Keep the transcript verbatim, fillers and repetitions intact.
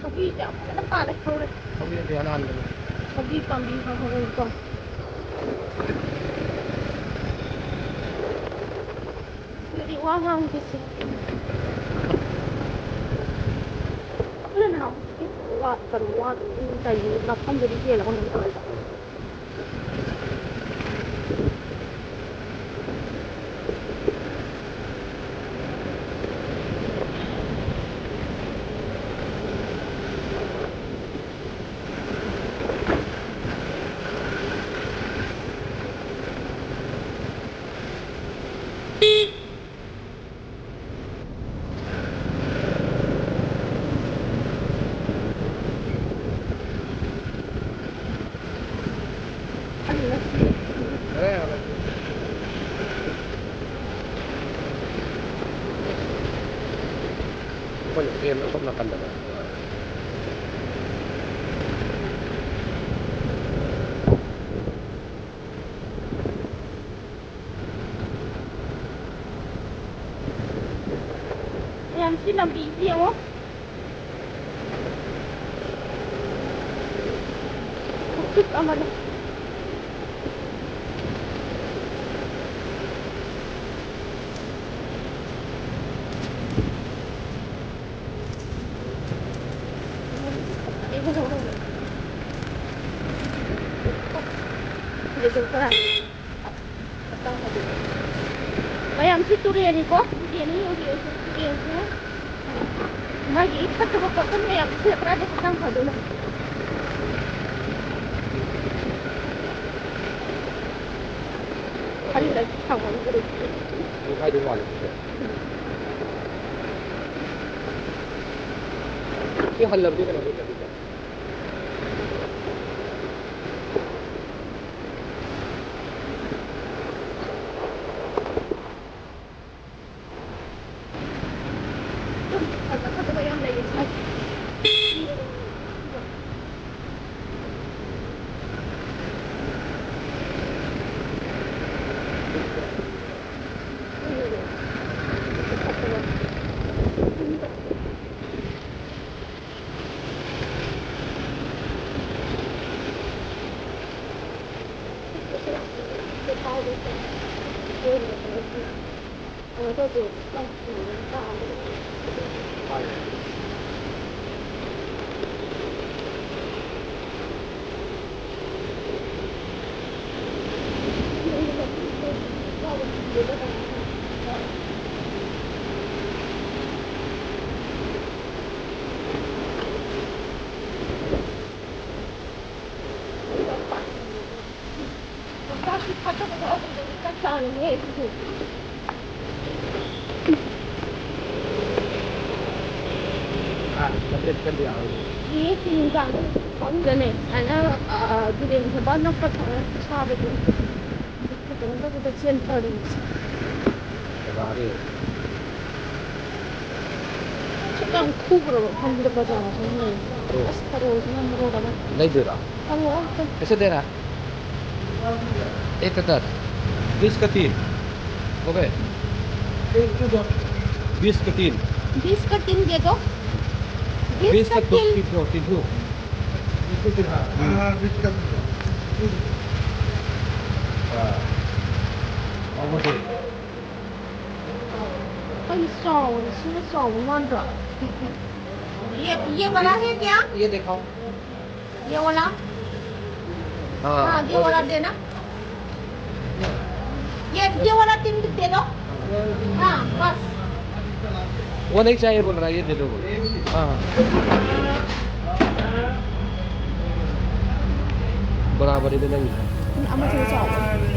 ꯊꯕꯤꯁꯦ ꯌꯥꯝ ꯐꯖꯅ ꯄꯥꯜꯂꯦ, ꯍꯧꯔꯦ꯫ ꯊꯕꯤ ꯅꯠꯇꯦ, ꯑꯅꯥꯟꯕꯅꯦ꯫ ꯊꯕꯤ ꯄꯥꯝꯕꯤ ꯍꯧꯍꯧꯔꯦꯀꯣ꯫ ꯑꯗꯨꯗꯤ ꯋꯥ ꯉꯥꯡꯒꯦꯁꯦ꯫ ꯑꯗꯨꯅ ꯅꯍꯥꯟꯃꯨꯛꯀꯤ ꯋꯥ-, ꯀꯩꯅꯣ, ꯋꯥ-, ꯀꯩꯅꯣ, ꯃꯐꯝꯗꯨꯗꯤ ꯍꯦꯜꯂꯒ ꯑꯃꯨꯛ ꯇꯧꯋꯦꯕ꯫ ꯑꯩꯈꯣꯏꯅ ꯐꯦꯟ ꯑꯁꯣꯝ ꯅꯥꯀꯟꯗ꯫ ꯃꯌꯥꯝ, ꯁꯤ ꯂꯝꯕꯤꯁꯤ ꯌꯦꯡꯉꯣ꯫ ꯈꯨꯆꯤꯛ ꯑꯃꯅꯤ꯫ ꯃꯌꯥꯝ, ꯁꯤ ꯇꯨꯔꯦꯜꯅꯤꯀꯣ, ꯇꯨꯔꯦꯜꯅꯤ, ꯍꯧꯖꯤꯛ ꯍꯧꯖꯤꯛ ꯇꯨꯔꯦꯜꯁꯦ꯫ ꯃꯥꯒꯤ ꯐꯠꯇꯕ ꯀꯥꯡꯈꯟ ꯃꯌꯥꯝ ꯁꯦ ꯀꯗꯥꯏꯗ ꯍꯛꯆꯥꯡ ꯐꯗꯣꯏꯅꯣ? ꯈꯜꯂꯒ ꯁꯥꯎꯅꯤꯡꯕꯗꯣ꯫ ꯄꯨꯡꯈꯥꯏꯗꯤ ꯋꯥꯠꯂꯤ꯫ ꯁꯤ ꯍꯜꯂꯕꯗꯤ ꯀꯩꯅꯣ? ꯐꯖ ꯐꯖꯕ ꯌꯥꯝ ꯂꯩꯌꯦ ꯁ꯭ꯋꯥꯏꯗ꯫ ꯈꯪꯗꯅꯦ꯫ ꯑꯩꯅ, ꯑ, ꯕꯤꯔꯦꯟ ꯊꯕꯛ ꯑꯅꯛꯄ ꯊꯕꯛ ꯁꯥꯕꯗꯨ ꯈꯤꯇꯪ ꯇꯧꯕꯗ ꯆꯦꯟꯊꯔꯤꯁꯦ꯫ ꯁꯨꯛ ꯌꯥꯝ ꯈꯨꯕ꯭ꯔꯕ ꯈꯪꯗꯦ ꯕꯖꯥꯔ ꯃꯐꯝ ꯂꯩ꯫ ꯑꯣ꯫ ꯑꯁ, ꯊꯔꯣꯏꯁꯤꯅ ꯃꯔꯣꯜ ꯑꯃ꯫ ꯂꯩꯗꯣꯏꯔꯣ? ꯊꯔꯣꯏ ꯑꯝꯇ꯫ कैसे दे रहा? एक का दस। बीस का तीन। हो गए? बीस का तीन। बीस का तीन दे दो। बीस का तीन। तीन ठो, तीन ठो। हाँ। और वो दे। ꯑꯩ ꯆꯥꯎꯔꯦ, ꯁꯤꯅ ꯆꯥꯎꯕ ꯃꯥꯟꯗ꯭ꯔꯣ? ये, ये बड़ा है क्या? ये दिखाओ। ये वाला? हाँ, हाँ, ये वाला देना। ये, ये वाला तीन दे दो। हाँ, बस। वो नहीं चाहिए बोल रहा है, ये दे दो बोल। हाँ। बराबर ही नहीं है। ꯑꯃꯁꯤꯅ ꯆꯥꯎꯕ꯫